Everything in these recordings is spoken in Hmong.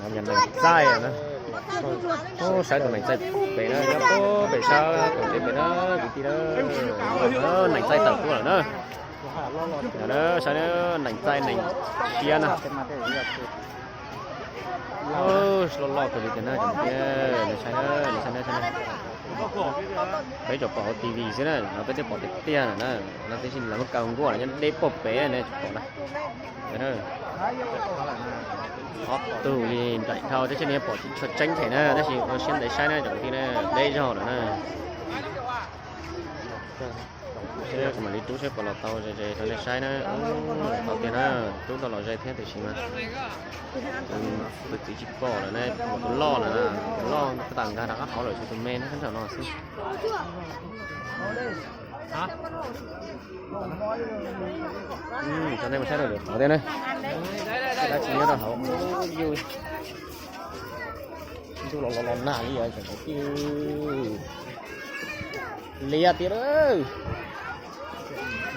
Nees txaij na. Saib tus nees txaij pem na, nyob pem sab tom tsev pem na, kwv tij na. Nees txaij tawm tuaj lawm na. Saib nees txaij nees siab na. Loj loj kawg li tiag na, saib na, saib na, saib na. Peb tsuas pom hauv T V xwb na, no peb twb pom tiag tiag lawm na. No tab sis lawv muab kaw nkuaj los nyob deb pem na, tsis pom na. Ob tug li nraim dhau thiab, tsis pom tsis tshua tseeb thiab na, tab sis ua siab ntev saib na, tsoom kwv tij na, deb zog lawm na. Seb kuv mam li rub seb puas los tau ze ze rau nej saib na. Tau tiag na, rub tau los ze thiab tiam sis mas tus txiv tsis pom lawm na, tus loj lawm, tus loj tas nkag rov qab hauv lawm, tshuav tus me nyob sab nraum no xwb. Tso nej mus saib rau lwm qhov thiab na. Dab tsi nyob rau hauv. Ntuj los los los nag li os tsoom kwv tij. Liab tiag lawm.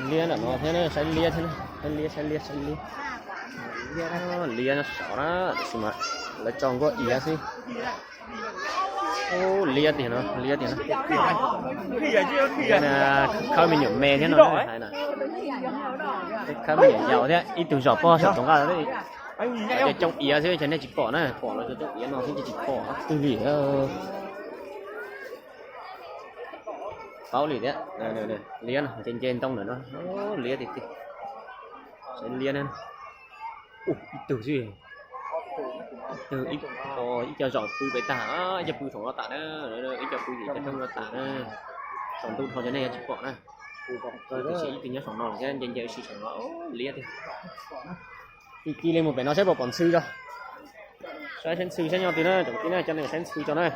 Liab nram no thiab, saib liab thiab, saib liab, saib liab, saib liab. Liab nyob saud na, tiam sis mas lawv tso nkuaj iav xwb. Ub, liab tiag no, liab tiag no. Khawb me nyuam me thiab no hais na. Khawb me nyuam yaus thiab ib tug zom pog saum tus nqaj. Cov coob iav xwb ces nej tsis pom na, pom los cov coob iav no xwb ces tsis pom twg li. Paub li thiab, liab no nce nce ntoo lawm no, liab tiag tiag. Saib liab na. Ub, ib tug xwb. Ib co zom pw pem tag, ib co pw saum no tas na, ib co pw tim cov roob no tas na. Saum ntuj dhau cov nej yuav tsis pom na. Tiam sis ib tug nyob saum no thiab nce nce ua si saum no, liab tiag. Ci ci li mus pem no saib puas pom ntxhw tso. Saib saib ntxhw saib nyob twg na, tsoom kwv tij na, coj nej saib ntxhw tso na.